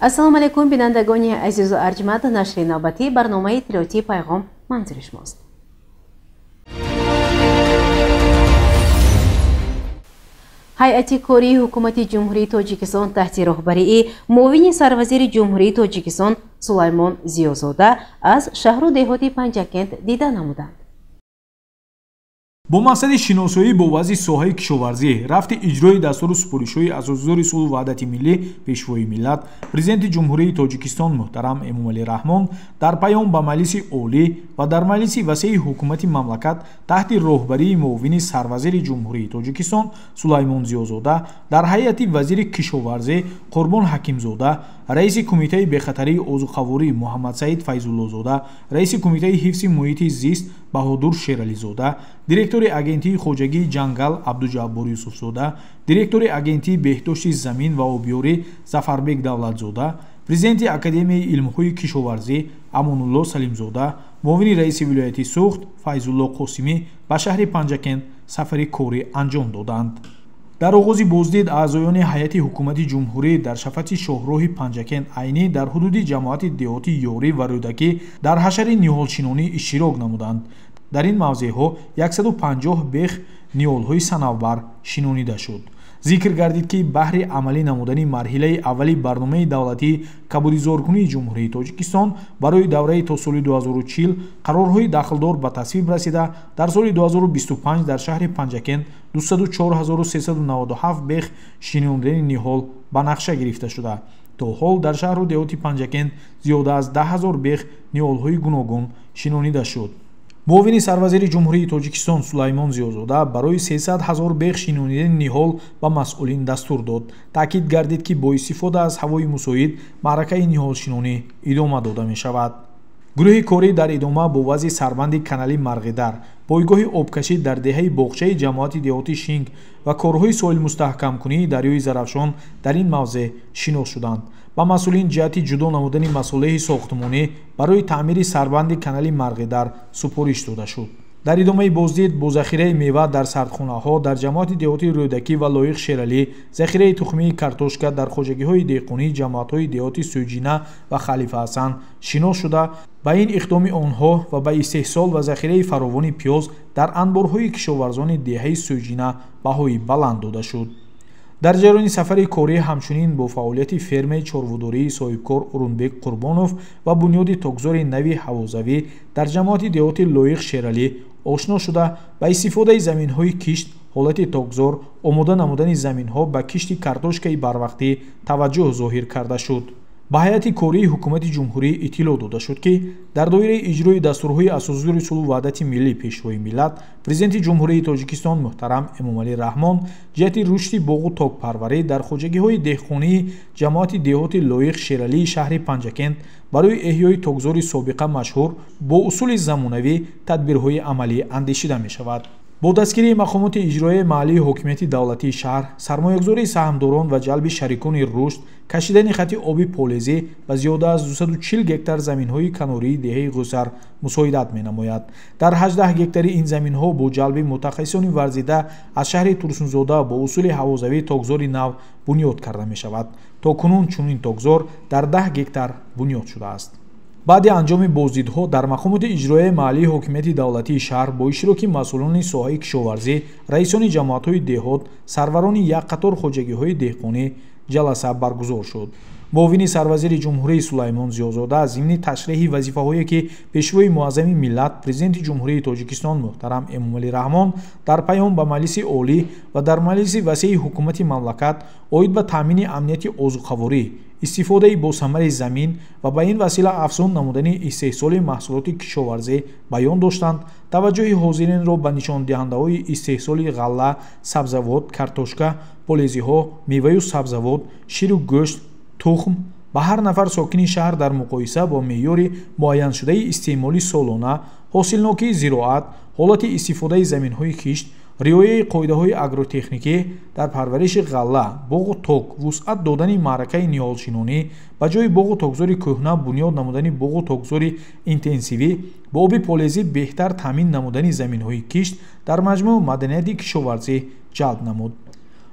Ассалому алайкум, бинандагони азизу арҷманд. Нашри навбатии барномаи иттилоотии Пайғом манзури шумост. Ҳайати кории ҳукумати Ҷумҳурии Тоҷикистон таҳти роҳбарии муовини сарвазири Ҷумҳурии Тоҷикистон Сулаймон Зиёзода аз шаҳру деҳоти Панҷакент дида намуданд. Бо мақсади шиносоӣ бо вазъи соҳаи кишоварзӣ, рафти иҷрои дастуру супоришҳои Асосгузори сулҳу ваҳдати миллӣ, Пешвои миллат, Президенти Ҷумҳурии Тоҷикистон муҳтарам Эмомалӣ Раҳмон дар паём ба Маҷлиси Олӣ ва дар Маҷлиси васеи ҳукумати мамлакат таҳти роҳбарии муовини сарвазири Ҷумҳурии Тоҷикистон Сулаймон Зиёзода дар ҳайати вазири кишоварзӣ Қурбон Ҳакимзода, раиси Кумитаи бехатарии озуқаворӣ Муҳаммадсаид Файзуллозода, раиси Кумитаи ҳифзи муҳити зист Баҳодур Шерализода, директори Агентии хоҷагии ҷангал Абдуҷаббор Юсуфзода, директори Агентии беҳдошти замин ва обёрӣ Зафарбек Давлатзода, президенти Академияи илмҳои кишоварзӣ Амонулло Салимзода, муовини раиси вилояти Суғд Файзулло Қосимӣ ба шаҳри Панҷакент сафари корӣ анҷом доданд. Дар оғози боздид аъзоёни ҳайати ҳукумати ҷумҳурӣ дар шафати шоҳроҳи Панҷакент Айнӣ дар ҳудуди ҷамоати деҳоти Ёрӣ ва Рӯдакӣ дар ҳашари ниҳолшинонӣ иштирок намуданд. Дар ин мавзеъҳо 150 бех ниҳолҳои санавбар шинонида шуд. Зикр гардид, ки баҳри амалӣ намудани марҳилаи аввали барномаи давлатии кабудизоркунии Ҷумҳурии Тоҷикистон барои давраи то соли 2040 қарорҳои дахлдор ба тасвиб расида, дар соли 2025 дар шаҳри Панҷакент 204397 бех шинондани ниҳол ба нақша гирифта шуда. То ҳол дар шаҳру деҳоти Панҷакент зиёда аз 10 000 бех ниҳолҳои гуногун шинонида шуд. Муовини сарвазири Ҷумҳурии Тоҷикистон Сулаймон Зиёзода барои 300 000 бех шинонидани ниҳол ба масъулин дастур дод. Таъкид гардид, ки бо истифода аз ҳавои мусоид маъракаи ниҳолшинонӣ идома дода мешавад. Гурӯҳи корӣ дар идома бо вазъи сарбанди канали Марғидар, пойгоҳи обкашӣ дар деҳаи боғчаи ҷамоати деҳоти Шинг ва корҳои соҳилмустаҳкамкунии дарёи Зарафшон дар ин мавзеъ шинос шуданд. Ба масъулин ҷиҳати ҷудо намудани масолеҳи сохтмонӣ барои таъмири сарбанди канали Марғидар супориш дода шуд. Дар идомаи боздид бо захираи мева дар сардхонаҳо дар ҷамоати деҳоти Рӯдакӣ ва Лоиқ Шералӣ, захираи тухмии картошка дар хоҷагиҳои деҳқонии ҷамоатҳои деҳоти Сӯҷина ва Халифа Ҳасан шинос шуда, ба ин иқдоми онҳо ва ба истеҳсол ва захираи фаровони пиёз дар анборҳои кишоварзони деҳаи Сӯҷина баҳои баланд дода шуд. Дар ҷараёни сафари корӣ ҳамчунин бо фаъолияти фермаи чорводории соҳибкор Урунбек Қурбонов ва бунёди токзори нави ҳавозавӣ дар ҷамоати деҳоти Лоиқ Шералӣ ошно шуда, ба истифодаи заминҳои кишт, ҳолати токзор, омода намудани заминҳо ба кишти картошкаи барвақтӣ таваҷҷӯҳ зоҳир карда шуд. Ба ҳайати кории ҳукумати ҷумҳурӣ иттилоъ дода шуд, ки дар доираи иҷрои дастурҳои Асосгузори сулҳу ваҳдати миллӣ, Пешвои миллат, Президенти Ҷумҳурии Тоҷикистон муҳтарам Эмомалӣ Раҳмон ҷиҳати рушди боғу токпарварӣ дар хоҷагиҳои деҳқонии ҷамоати деҳоти Лоиқ Шералии шаҳри Панҷакент барои эҳёи токзори собиқа машҳур бо усули замонавӣ тадбирҳои амалӣ андешида мешавад. Бо дастгирии мақомоти иҷроияи маҳаллии ҳокимияти давлатии шаҳр, сармоягузории саҳмдорон ва ҷалби шарикони рушд, кашидани хати оби полезӣ ба зиёда аз 240 гектар заминҳои канории деҳаи Ғусар мусоидат менамояд. Дар 18 гектари ин заминҳо бо ҷалби мутахассисони варзида аз шаҳри Турсунзода бо усули ҳавозавӣ токзори нав бунёд карда мешавад. То кунун чунин токзор дар 10 гектар бунёд шудааст. Баъди анҷоми боздидҳо дар мақомоти иҷроияи маҳаллии ҳокимияти давлатии шаҳр бо иштироки масъулони соҳаи кишоварзӣ, раисони ҷамоатҳои деҳот, сарварони як қатор хоҷагиҳои деҳқонӣ ҷаласа баргузор шуд. Муовини сарвазири Ҷумҳурӣ Сулаймон Зиёзода зимни ташриҳи вазифаҳое, ки Пешвои муаззами миллат, Президенти Ҷумҳурии Тоҷикистон муҳтарам Эмомалӣ Раҳмон дар паём ба Маҷлиси Олӣ ва дар Маҷлиси васеи ҳукумати мамлакат оид ба таъмини амнияти озуқаворӣ, истифодаи босамари замин ва ба ин васила афзун намудани истеҳсоли маҳсулоти кишоварзӣ баён доштанд, таваҷҷӯҳи ҳозиринро ба нишондиҳандаҳои истеҳсоли ғалла, сабзавот, картошка, полезиҳо, меваю сабзавот, ширу гӯшт, тухм ба ҳар нафар сокини шаҳр дар муқоиса бо меъёри муайяншудаи истеъмоли солона, ҳосилнокии зироат, ҳолати истифодаи заминҳои кишт, риояи қоидаҳои агротехникӣ дар парвариши ғалла, боғу ток, вусъат додани маъракаи ниҳолшинонӣ, ба ҷои боғу токзори кӯҳна бунёд намудани боғу токзори интенсивӣ, бо оби полезӣ беҳтар таъмин намудани заминҳои кишт, дар маҷмӯъ маданияти кишоварзӣ ҷалб намуд.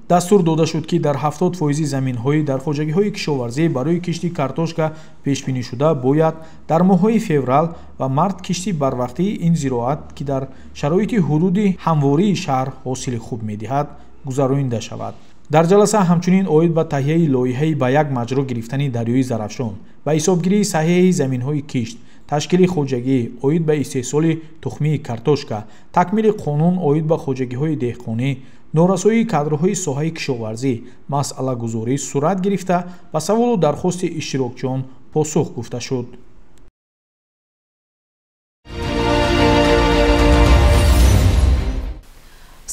Дастур дода шуд, ки дар 70% заминҳои дар хоҷагиҳои кишоварзӣ барои кишти картошка пешбинишуда бояд дар моҳҳои феврал ва март кишти барвақтии ин зироат, ки дар шароити ҳудуди ҳамвории шаҳр ҳосили хуб медиҳад, гузаронида шавад. Дар ҷаласа ҳамчунин оид ба таҳияи лоиҳаи ба як маҷро гирифтани дарёи Зарафшон, ба ҳисобгирии саҳеҳи заминҳои кишт, ташкили хоҷагӣ оид ба истеҳсоли тухмии картошка, такмили қонун оид ба хоҷагиҳои деҳқонӣ, норасоии кадрҳои соҳаи кишоварзӣ масъалагузорӣ сурат гирифта, ба саволу дархости иштирокчиён посух гуфта шуд.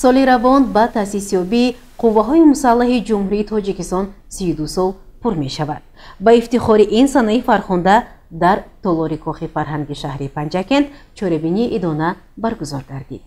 Соли равон ба таъсисёбии қувваҳои мусаллаҳи Ҷумҳурии Тоҷикистон 32 сол пур мешавад. Ба ифтихори ин санаи фархунда дар толори кохи фарҳанги шаҳри Панҷакент чорабинии идона баргузор гардид.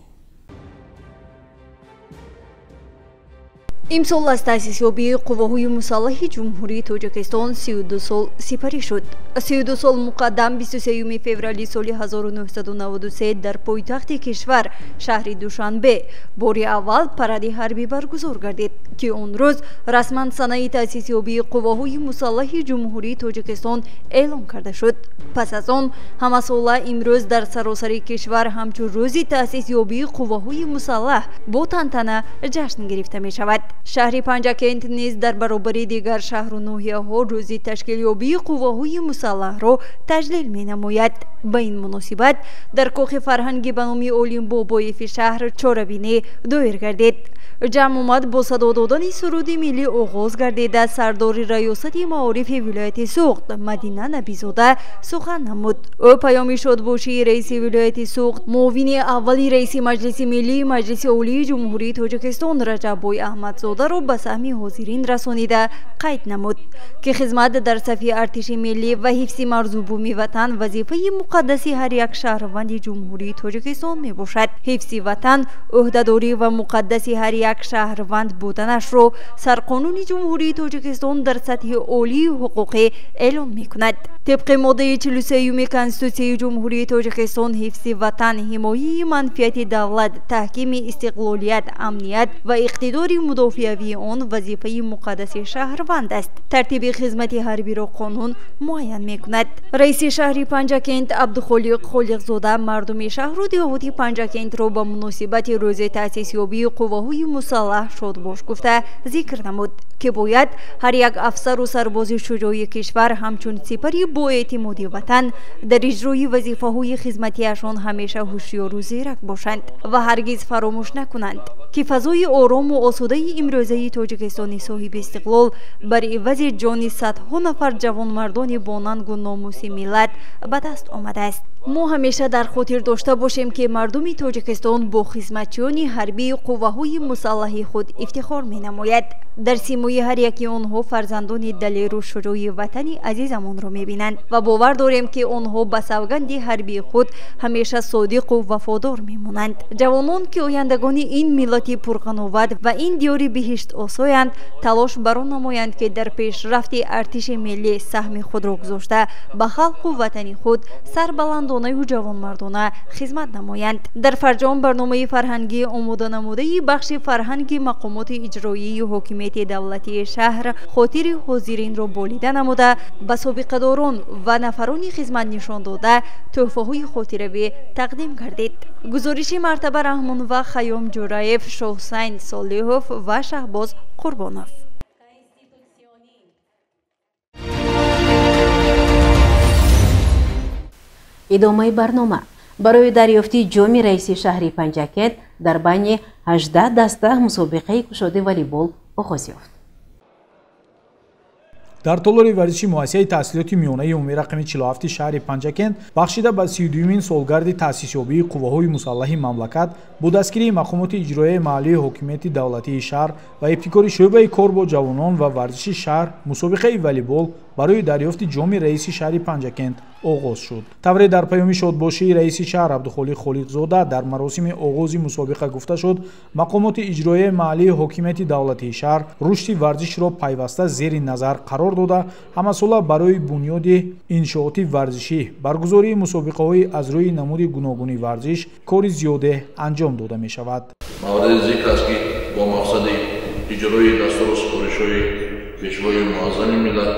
Имсол аз таъсисёбии қувваҳои мусаллаҳи Ҷумҳурии Тоҷикистон 32 сол сипарӣ шуд. 32 сол муқаддам 23 феврали соли 1993 дар пойтахти кишвар, шаҳри Душанбе, бори аввал паради ҳарбӣ баргузор гардид, ки он рӯз расман санаи таъсисёбии қувваҳои мусаллаҳи Ҷумҳурии Тоҷикистон эълон карда шуд. Пас аз он ҳамасола имрӯз дар саросари кишвар ҳамчун рӯзи таъсисёбии қувваҳои мусаллаҳ бо тантана ҷашн гирифта мешавад. Шаҳри Панҷакент низ дар баробари дигар шаҳру ноҳияҳо рӯзи ташкилёбии қувваҳои мусаллаҳро таҷлил менамояд. Ба ин муносибат дар кохи фарҳанги ба номи Олим Бобоеви шаҳр чорабинӣ доир гардид. Ҷамъ омад бо садо додани суруди миллӣ оғоз гардида, сардори раёсати маорифи вилояти Суғд Мадина Набизода сухан намуд. Ӯ паёми шодбошии раиси вилояти Суғд, муовини аввали раиси Маҷлиси миллии Маҷлиси Олии Ҷумҳурии Тоҷикистон Раҷаббой Аҳмадзодаро ба саҳми ҳозирин расонида қайд намуд, ки хизмат дар сафи артиши миллӣ ва ҳифзи марзу буми ватан вазифаи муқаддаси ҳар як шаҳрванди Ҷумҳурии Тоҷикистон мебошад. Ҳифзи ватан ӯҳдадорӣ ва муқаддаси ҳар як шаҳрванд буданашро сарқонуни Ҷумҳурии Тоҷикистон дар сатҳи олии ҳуқуқӣ эълон мекунад. Тибқи моддаи 43 Конститутсияи Ҷумҳурии Тоҷикистон ҳифзи ватан, ҳимояи манфиати давлат, таҳкими истиқлолият, амният ва иқтидори мудофиавии он вазифаи муқаддаси шаҳрванд аст. Тартиби хизмати ҳарбиро қонун муайян мекунад. Раиси шаҳри Панҷакент Абдухолиқ Холиқзода мардуми шаҳру деҳоти Панҷакентро ба муносибати рӯзи таъсисёбии қувваҳои мусаллаҳ шодбош гуфта зикр намуд, ки бояд ҳар як афсару сарбози шуҷои кишвар ҳамчун сипари боэътимоди ватан дар иҷрои вазифаҳои хизматиашон ҳамеша ҳушёру зирак бошанд ва ҳаргиз фаромӯш накунанд, ки фазои орому осудаи имрӯзаи Тоҷикистони соҳиби истиқлол бар ивази ҷони садҳо нафар ҷавонмардони бонангу номуси миллат ба даст омадааст. Мо ҳамеша дар хотир дошта бошем, ки мардуми Тоҷикистон бо хизматчиёни ҳарбии қувваҳои мусаллаҳи худ ифтихор менамояд. Дар симои ҳар яки онҳо фарзандони далеру шуҷои ватани азизамонро мебинанд ва бовар дорем, ки онҳо ба савганди ҳарбии худ ҳамеша содиқу вафодор мемонанд. Ҷавонон, ки ояндагони ин миллати пурғановат ва ин диёри биҳиштосоянд, талош барон намоянд, ки дар пешрафти артиши миллӣ саҳми худро гузошта ба халқу ватани худ сарбаландонаю ҷавонмардона хизмат намоянд. Дар фарҷом барномаи фарҳангии омоданамудаи бахши фарҳанги мақомоти иҷроии ҳокимияти давлатии шаҳр хотири ҳозиринро болида намуда, ба собиқадорон ва нафарони хизмат нишон дода тӯҳфаҳои хотиравӣ тақдим гардид. Гузориши Мартаба Раҳмонова, Хайём Ҷураев, Шоҳусайн Солиҳов ва Шаҳбоз Қурбонов. Идомаи барнома. Барои дарёфти ҷоми раиси шаҳри Панҷакент дар байни 18 даста мусобиқаи кушоди волейбол оғоз ёфт. Дар толори варзиши муассисаи таҳсилоти миёнаи умумӣ рақами 47 шаҳри Панҷакент бахшида ба 32-юмин солгарди таъсисёбии қувваҳои мусаллаҳи мамлакат бо дастгирии мақомоти иҷроияи маҳаллии ҳокимияти давлатии шаҳр ва ибтикори шӯъбаи кор бо ҷавонон ва варзиши шаҳр мусобиқаи волейбол барои дарёфти ҷоми раиси шаҳри Панҷакент оғоз шуд. Тавре дар паёми шодбошии раиси шаҳр Абдухолиқ Холиқзода дар маросими оғози мусобиқа гуфта шуд, мақомоти иҷроияи маҳаллии ҳокимияти давлатии шаҳр рушди варзишро пайваста зери назар қарор дода, ҳамасола барои бунёди иншооти варзишӣ, баргузории мусобиқаҳои аз рӯи намуди гуногуни варзиш кори зиёде анҷом дода мешавад. Мавриди зикр аст, ки бо мақсади иҷрои дастуру супоришҳои Пешвои Муаззами миллат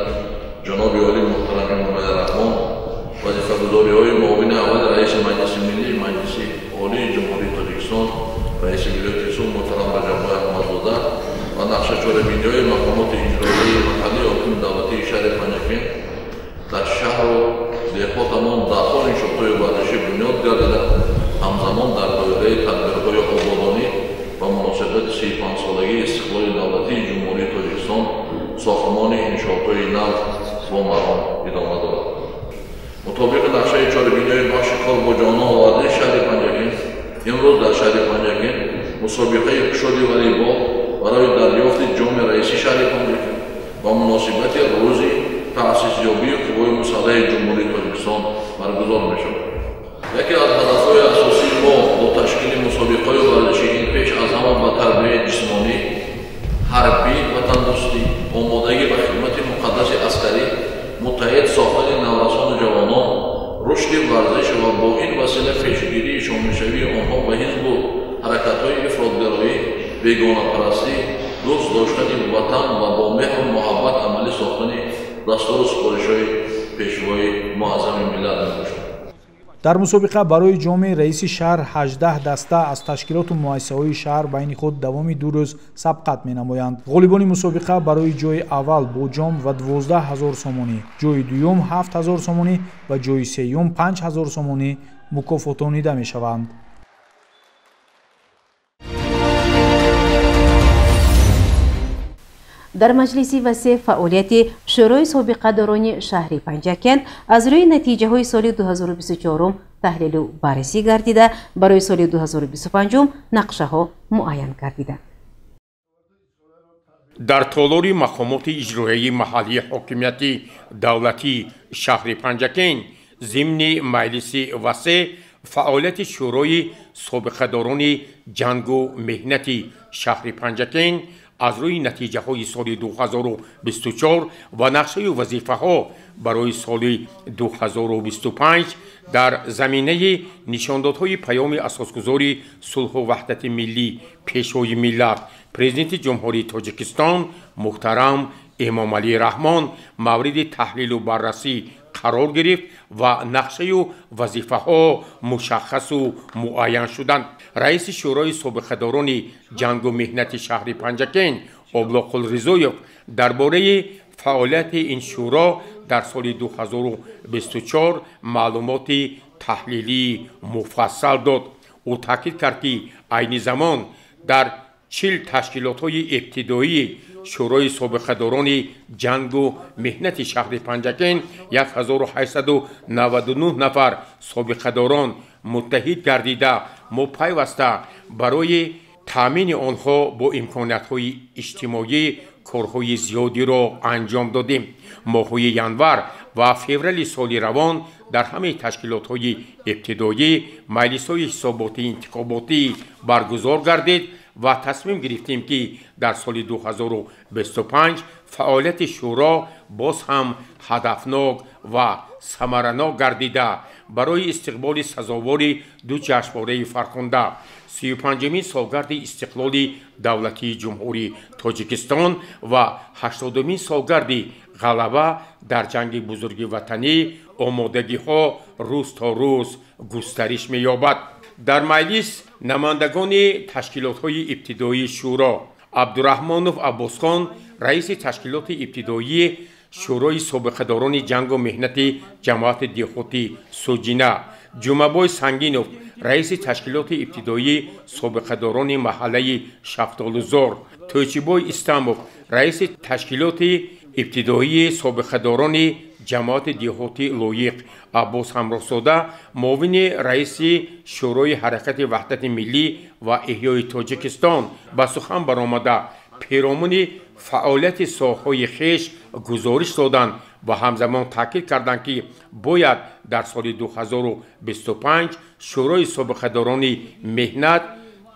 ҷаноби олӣ муҳтарам Эмомалӣ Раҳмон, вазифагузориҳои муовини аввали раиси Маҷлиси Миллӣ Маҷлиси Олии Ҷумҳурии Тоҷикистон, раиси вилояти Суғд муҳтарам Раҷаббой Аҳмадзода ва нақшачорабиниҳои мақомоти иҷроияи маҳаллии ҳокими давлатии шаҳри Панҷакент дар шаҳру деҳотамон даҳҳо иншоотҳои варзишӣ бунёд гардида, ҳамзамон дар доираи тадбирҳои ободонӣ ва муносибати 35-солагии истиқлоли давлатии Ҷумҳурии Тоҷикистон сохтмони иншоотҳои нав бо маром идома дорад. Мутобиқи нақшаи чорабиниҳои бахши кор бо ҷавонон ва варзиши шаҳри Панҷакент, имрӯз дар шаҳри Панҷакент мусобиқаи кушоди волейбол барои дарёфти ҷоми раиси шаҳри Панҷакент ва муносибати рӯзи таъсисёбии Қувваҳои мусаллаҳи Ҷумҳурии Тоҷикистон баргузор мешавад. Яке аз ҳадафҳои асосии мо бо ташкили мусобиқаҳои варзишӣ ин пеш аз ҳама ба тарбияи ҷисмонӣ, ҳарбӣ, ватандӯстӣ, омодагӣ ба хидмати муқаддаси аскарӣ, муттаҳид сохтани наврасону ҷавонон, рушди варзиш ва бо ин васила пешгирии шомилшавии онҳо ба ҳизбу ҳаракатҳои ифротгароӣ, бегонапарастӣ, дӯст доштани ватан ва бо меҳру муҳаббат амалӣ сохтани дастуру супоришҳои Пешвои Муаззами миллат мебошад. Дар мусобиқа барои ҷоми раиси шаҳр 18 даста аз ташкилоту муассисаҳои шаҳр байни худ давоми 2 рӯз сабқат менамоянд. Ғолибони мусобиқа барои ҷои аввал бо ҷом ва 12 ҳазор сомонӣ, ҷои дуюм 7 ҳазор сомонӣ ва ҷои сеюм 5 ҳазор сомонӣ мукофотонида мешаванд. Дар маҷлиси васеъ фаъолияти Шӯрои собиқадорони шаҳри Панҷакент аз рӯи натиҷаҳои соли 2024 таҳлилу баррасӣ гардида, барои соли 2025 нақшаҳо муайян гардида. Дар толори мақомоти иҷроияи маҳаллии ҳокимияти давлатии шаҳри Панҷакент зимни маҷлиси васеъ фаъолияти Шӯрои собиқадорони ҷангу меҳнати шаҳри Панҷакент аз рӯи натиҷаҳои соли 2024 ва нақшаю вазифаҳо барои соли 2025 дар заминаи нишондодҳои паёми асосгузори сулҳу ваҳдати миллӣ, Пешвои миллат, Президенти Ҷумҳурии Тоҷикистон муҳтарам Эмомалӣ Раҳмон мавриди таҳлилу баррасӣ қарор гирифт ва нақшаю вазифаҳо мушаххасу муайян шуданд. Раиси Шӯрои собиқадорони ҷангу меҳнати шаҳри Панҷакент Облоқул Ризоев дар бораи фаъолияти ин шӯро дар соли 2024 маълумоти таҳлилии муфассал дод. Ӯ таъкид кард, ки айни замон дар 40 ташкилотҳои ибтидоии Шӯрои собиқадорони ҷангу меҳнати шаҳри Панҷакент 1899 нафар собиқадорон муттаҳид гардида, мо пайваста барои таъмини онҳо бо имкониятҳои иҷтимоӣ корҳои зиёдиро анҷом додем. Моҳҳои январ ва феврали соли равон дар ҳамаи ташкилотҳои ибтидоӣ маҷлисҳои ҳисоботии интихоботӣ баргузор гардид ва тасмим гирифтем, ки дар соли 2025 фаъолияти шӯро боз ҳам ҳадафнок ва самаранок гардида барои истиқболи сазовори ду ҷашнвораи фархунда 35-умин солгарди истиқлоли давлатии Ҷумҳурии Тоҷикистон ва 80-умин солгарди ғалаба дар ҷанги бузурги ватанӣ омодагиҳо рӯз то рӯз густариш меёбад. Дар маҷлис намояндагони ташкилотҳои ибтидоии шӯро Абдураҳмонов Аббосхон, раиси ташкилоти ибтидоии Шӯрои собиқадорони ҷангу меҳнати ҷамоати деҳоти Суҷина, Ҷумабой Сангинов, раиси ташкилоти ибтидоии собиқадорони маҳаллаи Шафтолузор, Тӯйчибой Истамов, раиси ташкилоти ибтидоии собиқадорони ҷамоати деҳоти Лоиқ, Аббос Ҳамроҳзода, муовини раиси Шӯрои ҳаракати ваҳдати миллӣ ва эҳёи Тоҷикистон ба сухан баромада перомуни фаъолияти соҳаҳои хеш гузориш доданд ва ҳамзамон таъкид карданд, ки бояд дар соли 2025 Шӯрои собиқадорони меҳнат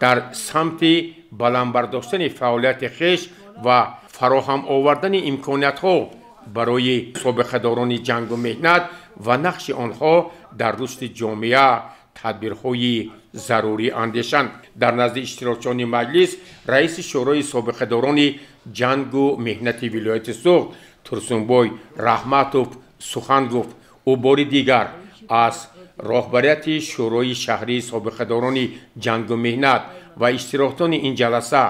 дар самти баланд бардоштани фаъолияти хеш ва фароҳам овардани имкониятҳо барои собиқадорони ҷангу меҳнат ва нақши онҳо дар рушди ҷомеа тадбирҳои зарурӣ андешанд. Дар назди иштирокчиёни маҷлис раиси Шӯрои собиқадорони ҷангу меҳнати вилояти Суғд Турсунбой Раҳматов сухан гуфт. Ӯ бори дигар аз роҳбарияти Шӯрои шаҳрии собиқадорони ҷангу меҳнат ва иштирокчиёни ин ҷаласа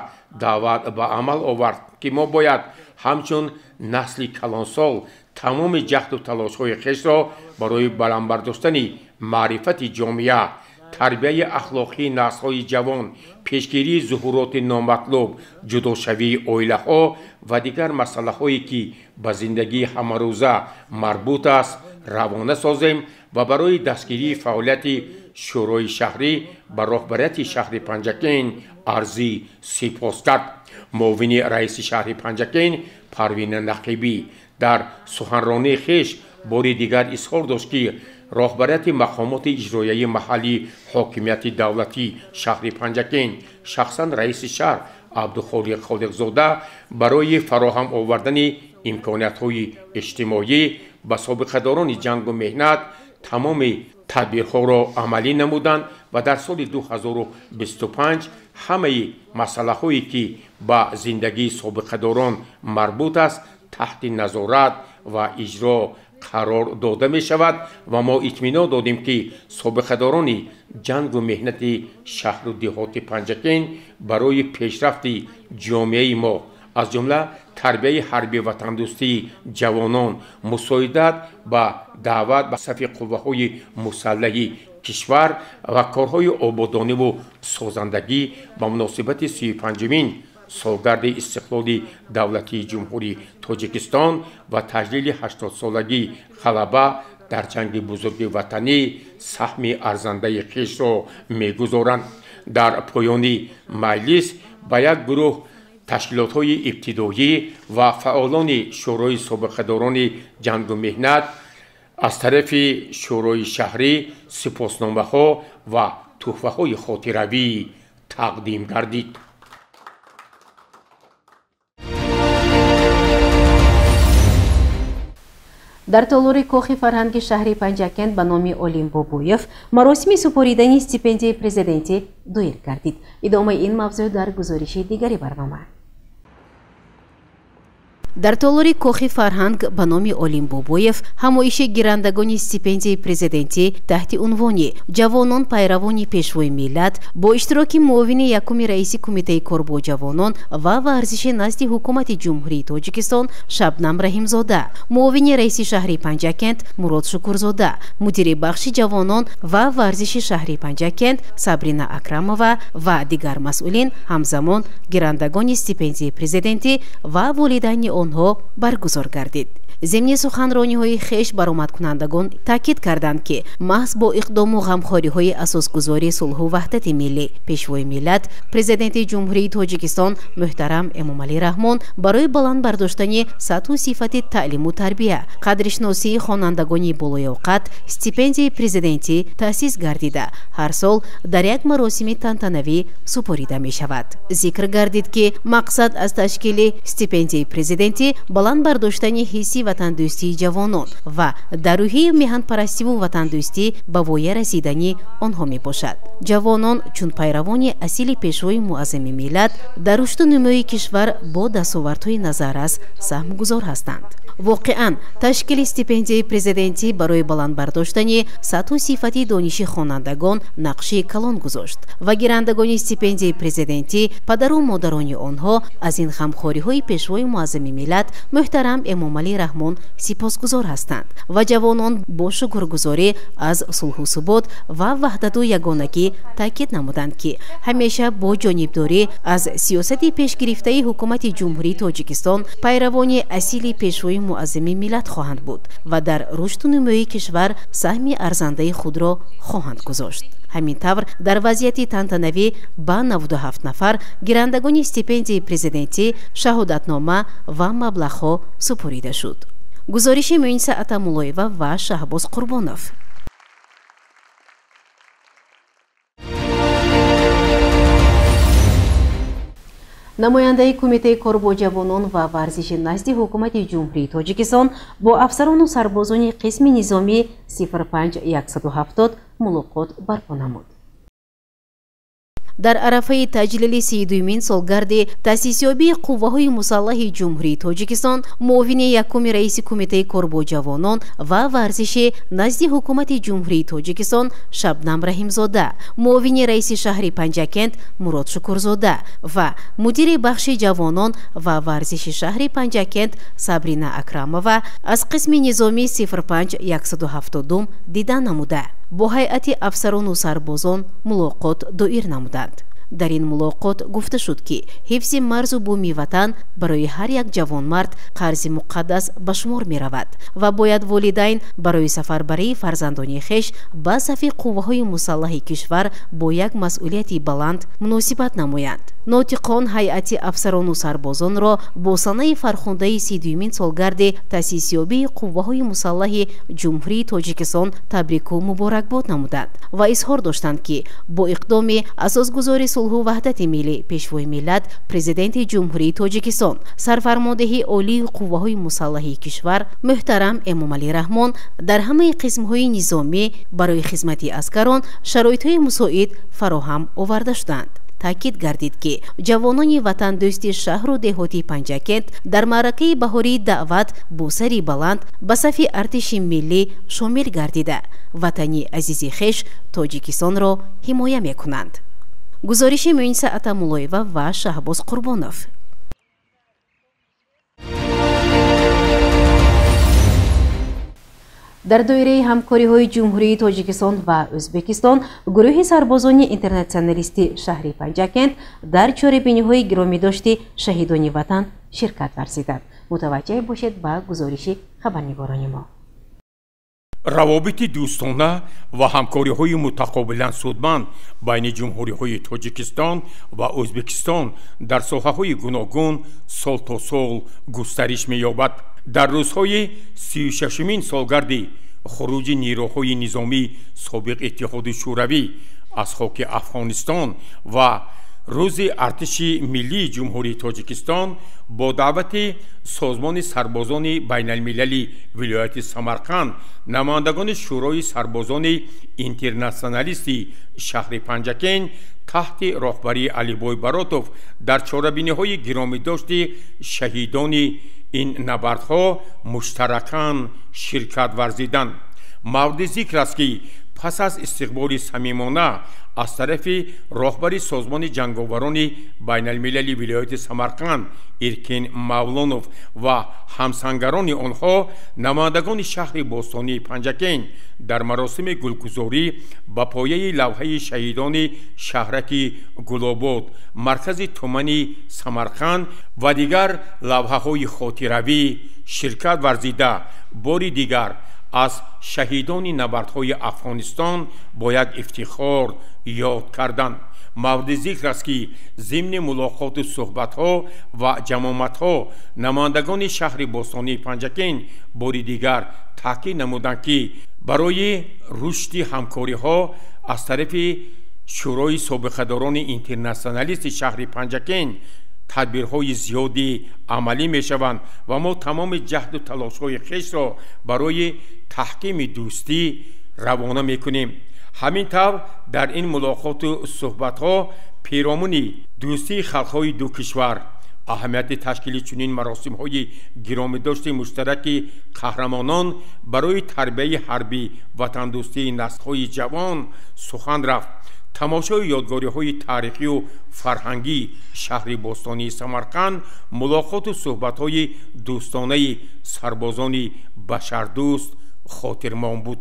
даъват ба амал овард, ки мо бояд ҳамчун насли калонсол тамоми ҷаҳду талошҳои хешро барои баланд бардоштани маърифати ҷомеа, тарбияи ахлоқии наслҳои ҷавон, пешгирии зуҳуроти номатлуб, ҷудошавии оилаҳо ва дигар масъалаҳое ки ба зиндагии ҳамарӯза марбут аст, равона созем ва барои дастгирии фаъолияти Шӯрои шаҳрӣ ба роҳбарияти шаҳри Панҷакент арзи сипос кард. Муовини раиси шаҳри Панҷакент Парвина Нақибӣ дар суханронии хеш бори дигар изҳор дошт, ки роҳбарияти мақомоти иҷроияи маҳаллии ҳокимияти давлатии шаҳри Панҷакент, шахсан раиси шаҳр Абдухолиқ Холиқзода барои фароҳам овардани имкониятҳои иҷтимоӣ ба собиқадорони ҷангу меҳнат тамоми тадбирҳоро амалӣ намуданд ва дар соли 2025 ҳамаи масъалаҳое ки ба зиндагии собиқадорон марбут аст таҳти назорат ва иҷро қарор дода мешавад ва мо итминон додем, ки собиқадорони ҷангу меҳнати шаҳру деҳоти Панҷакент барои пешрафти ҷомеаи мо, аз ҷумла тарбияи ҳарби ватандӯстии ҷавонон, мусоидат ба даъват ба сафи қувваҳои мусаллаҳи кишвар ва корҳои ободониву созандагӣ ба муносибати 35-умин солгарди истиқлоли давлатии Ҷумҳурии Тоҷикистон ва таҷлили 80-солагии ғалаба дар ҷанги бузурги ватанӣ саҳми арзандаи хешро мегузоранд. Дар поёни маҷлис ба як гурӯҳ ташкилотҳои ибтидоӣ ва фаъолони Шӯрои собиқадорони ҷангу меҳнат аз тарафи Шӯрои шаҳрӣ сипосномаҳо ва туҳфаҳои хотиравӣ тақдим гардид. Дар толори Кохи фарҳанги шаҳри Панҷакент ба номи Олим Бобоев маросими супоридани стипендияи президентӣ доир гардид. Идомаи ин мавзӯъ дар гузориши дигари барнома. Дар толори Кохи фарҳанг ба номи Олим Бобоев ҳамоиши гирандагони стипендияи президентӣ таҳти унвони «Ҷавонон пайравони пешвои миллат» бо иштироки муовини якуми раиси Кумитаи кор бо ҷавонон ва варзиши назди Ҳукумати Ҷумҳурии Тоҷикистон Шабнам Раҳимзода, муовини раиси шаҳри Панҷакент Мурод Шукурзода, мудири бахши ҷавонон ва варзиши шаҳри Панҷакент Сабрина Акрамова ва дигар масъулин, ҳамзамон гирандагони стипендияи президентӣ ва волидайни онҳо баргузор гардид. Зимни суханрониҳои хеш баромадкунандагон таъкид карданд, ки маҳз бо иқдому ғамхориҳои асосгузори сулҳу ваҳдати миллӣ, пешвои миллат, президенти Ҷумҳурии Тоҷикистон муҳтарам Эмомалӣ Раҳмон барои баланд бардоштани сатҳу сифати таълиму тарбия, қадршиносии хонандагони болоёқат стипендияи президентӣ таъсис гардида, ҳар сол дар як маросими тантанавӣ супорида мешавад. Зикр гардид, ки мақсад аз ташкили стипендияи президентӣ баланд бардоштани ҳисси ватандӯстии ҷавонон ва дар рӯҳияи меҳанпарастиву ватандӯстӣ ба воя расидани онҳо мебошад. Ҷавонон чун пайравони асили пешвои муаззами миллат дар рушду нумӯи кишвар бо дастовардҳои назаррас саҳмгузор ҳастанд. Воқеан, ташкили стипендияи президентӣ барои баланд бардоштани сатҳу сифати дониши хонандагон нақши калон гузошт ва гирандагони стипендияи президентӣ, падару модарони онҳо аз ин ғамхориҳои пешвои муаззами миллат муҳтарам Эмомалӣ Раҳмон сипосгузор ҳастанд ва ҷавонон бо шукргузорӣ аз сулҳу субот ва ваҳдату ягонагӣ таъкид намуданд, ки ҳамеша бо ҷонибдорӣ аз сиёсати пешгирифтаи Ҳукумати Ҷумҳурии Тоҷикистон пайравони асили пешвои муаззами миллат хоҳанд буд ва дар рушду нумӯи кишвар саҳми арзандаи худро хоҳанд гузошт. Ҳамин тавр, дар вазъияти тантанавӣ ба 97 нафар гирандагони стипендияи президентӣ шаҳодатнома ва маблағҳо супорида шуд. Гузориши Муиниса Атамуллоева ва Шаҳбоз Қурбонов. Намояндаи Кумитаи кор бо ҷавонон ва варзиши назди Ҳукумати Ҷумҳурии Тоҷикистон бо афсарону сарбозони қисми низомӣ 05170 мулоқот барпо намуд. Дар арафаи таҷлили 32-мин солгарди таъсисёбии қувваҳои мусаллаҳи Ҷумҳурии Тоҷикистон, муовини якуми раиси Кумитаи кор бо ҷавонон ва варзиши назди Ҳукумати Ҷумҳурии Тоҷикистон Шабнам Раҳимзода, муовини раиси шаҳри Панҷакент Мурод Шукурзода ва мудири бахши ҷавонон ва варзиши шаҳри Панҷакент Сабрина Акрамова аз қисми низомии 05172 дида намуда, бо ҳайати афсарону сарбозон мулоқот доир намуданд. Дар ин мулоқот гуфта шуд, ки ҳифзи марзу буми ватан барои ҳар як ҷавонмард қарзи муқаддас ба шумор меравад ва бояд волидайн барои сафарбарии фарзандони хеш ба сафи қувваҳои мусаллаҳи кишвар бо як масъулияти баланд муносибат намоянд. Нотиқон ҳайати афсарону сарбозонро бо санаи фархундаи 32-мин солгарди таъсисёбии қувваҳои мусаллаҳи Ҷумҳурии Тоҷикистон табрику муборакбод намуданд ва изҳор доштанд, ки бо иқдоми асосгузори сулҳу ваҳдати миллӣ, Пешвои миллат, Президенти Ҷумҳурии Тоҷикистон, Сарфармондеҳи Олии қувваҳои мусаллаҳи кишвар муҳтарам Эмомалӣ Раҳмон дар ҳамаи қисмҳои низомӣ барои хизмати аскарон шароитҳои мусоид фароҳам оварда шуданд. Таъкид гардид, ки ҷавонони ватандӯсти шаҳру деҳоти Панҷакент дар маъракаи баҳории даъват бо сари баланд ба сафи артиши миллӣ шомил гардида, ватани азизи хеш Тоҷикистонро ҳимоя мекунанд. Гузориши Муниса Атамуллоева ва Шаҳбоз Қурбонов. Дар доираи ҳамкориҳои Ҷумҳурии Тоҷикистон ва Ӯзбекистон гурӯҳи сарбозони интернатсионалисти шаҳри Панҷакент дар чорабиниҳои гиромидошти шаҳидони ватан ширкат варзиданд. Мутаваҷҷеҳ бошед ба гузориши хабарнигорони мо. Равобити дӯстона ва ҳамкориҳои мутақобилан судманд байни ҷумҳуриҳои Тоҷикистон ва Ӯзбекистон дар соҳаҳои гуногун сол то сол густариш меёбад. Дар рӯзҳои 36-мин солгарди хуруҷи нерӯҳои низомии собиқ Иттиҳоди Шӯравӣ аз хоки Афғонистон ва рӯзи артиши миллии Ҷумҳурии Тоҷикистон бо даъвати Созмони сарбозони байналмилали вилояти Самарқанд намояндагони Шӯрои сарбозони интернатсионалисти шаҳри Панҷакент таҳти роҳбарии Алибой Баротов дар чорабиниҳои гиромидошти шаҳидони ин набардҳо муштаракан ширкат варзиданд. Мавриди зикр аст, ки пас аз истиқболи самимона аз тарафи роҳбари Созмони ҷанговарони байналмилали вилояти Самарқанд Иркин Мавлонов ва ҳамсангарони онҳо намояндагони шаҳри бостонии Панҷакент дар маросими гулгузорӣ ба пояи лавҳаи шаҳидони шаҳраки Гулобод, маркази тумани Самарқанд ва дигар лавҳаҳои хотиравӣ ширкат варзида, бори дигар аз шаҳидони набардҳои Афғонистон бо як ифтихор ёд карданд. Мавриди зикр аст, ки зимни мулоқоту суҳбатҳо ва ҷамоматҳо намояндагони шаҳри бостонии Панҷакент бори дигар таъкид намуданд, ки барои рушди ҳамкориҳо аз тарафи Шӯрои собиқадорони интернатсионалисти шаҳри Панҷакент тадбирҳои зиёди амалӣ мешаванд ва мо тамоми ҷаҳду талошҳои хешро барои таҳкими дӯстӣ равона мекунем. Ҳамин тавр дар ин мулоқоту суҳбатҳо перомуни дӯстии халқҳои ду кишвар, аҳамияти ташкили чунин маросимҳои гиромидошти муштараки қаҳрамонон барои тарбияи ҳарбӣ ватандӯстии наслҳои ҷавон сухан рафт. Тамошои ёдгориҳои таърихию фарҳангии шаҳри бостонии Самарқанд, мулоқоту суҳбатҳои дӯстонаи сарбозони башардӯст хотирмон буд.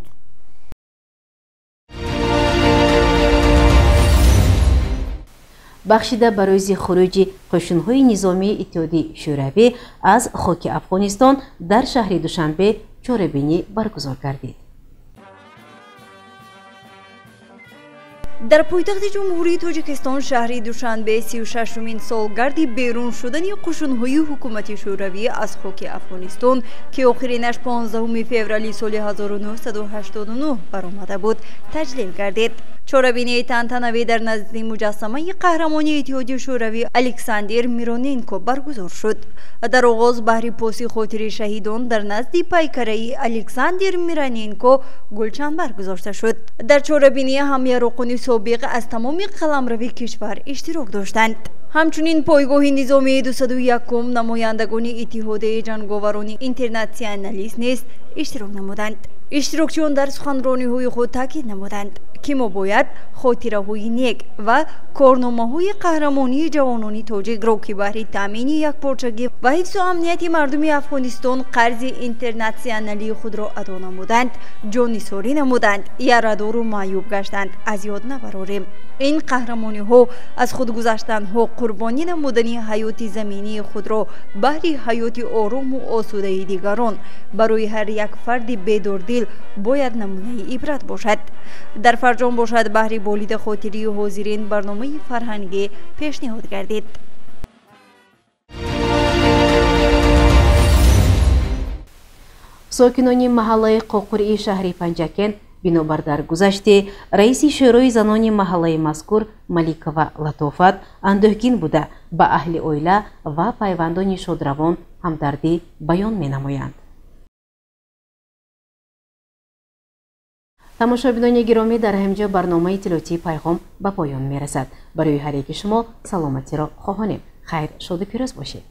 Бахшида ба рӯзи хуруҷи қӯшунҳои низомии Иттиҳоди Шӯравӣ аз хоки Афғонистон дар шаҳри Душанбе чорабинӣ баргузор гардид. Дар пойтахти Ҷумҳурии Тоҷикистон шаҳри Душанбе 36-умин солгарди берун шудани қӯшунҳои ҳукумати Шӯравӣ аз хоки Афғонистон, ки охиринаш 15 феврали соли 1989 баромада буд, таҷлил гардид. Чорабинии тантанавӣ дар назди муҷассамаи қаҳрамони Иттиҳоди Шӯравӣ Александр Мироненко баргузор шуд. Дар оғоз баҳри поси хотири шаҳидон дар назди пайкараи Александр Мироненко гулчанбар гузошта шуд. Дар чорабинӣ ҳамяроқони собиқ аз тамоми қаламрави кишвар иштирок доштанд. Ҳамчунин пойгоҳи низомии 201-ум намояндагони Иттиҳодияи ҷанговарони интернатсионалист низ иштирок намуданд. Иштирокчиён дар суханрониҳои худ таъкид намуданд, ки мо бояд хотираҳои нек ва корномаҳои қаҳрамонии ҷавонони тоҷикро, ки баҳри таъмини якпорчагӣ ва ҳифзу амнияти мардуми Афғонистон қарзи интернатсионалии худро адо намуданд, ҷоннисорӣ намуданд, ярадору маъюб гаштанд, аз ёд набарорем. Ин қаҳрамониҳо аз худгузаштанҳо, қурбонӣ намудани ҳаёти заминии худро баҳри ҳаёти орому осудаи дигарон барои ҳар як фарди бедордил бояд намунаи ибрат бошад. Дар фарҷом бошад, баҳри болида хотирии ҳозирин барномаи фарҳангӣ пешниҳод гардид. Сокинони маҳаллаи Қоқурии шаҳри Панҷакент бинобар даргузашти раиси шӯрои занони маҳаллаи мазкур Маликова Латофат андӯҳгин буда, ба аҳли оила ва пайвандони шодравон ҳамдардӣ баён менамоянд. Тамошобинони гиромӣ, дар ҳамҷо барномаи иттилоотии Пайғом ба поён мерасад. Барои ҳар яки шумо саломатиро хоҳонем. Хайр, шоду пирӯз бошед.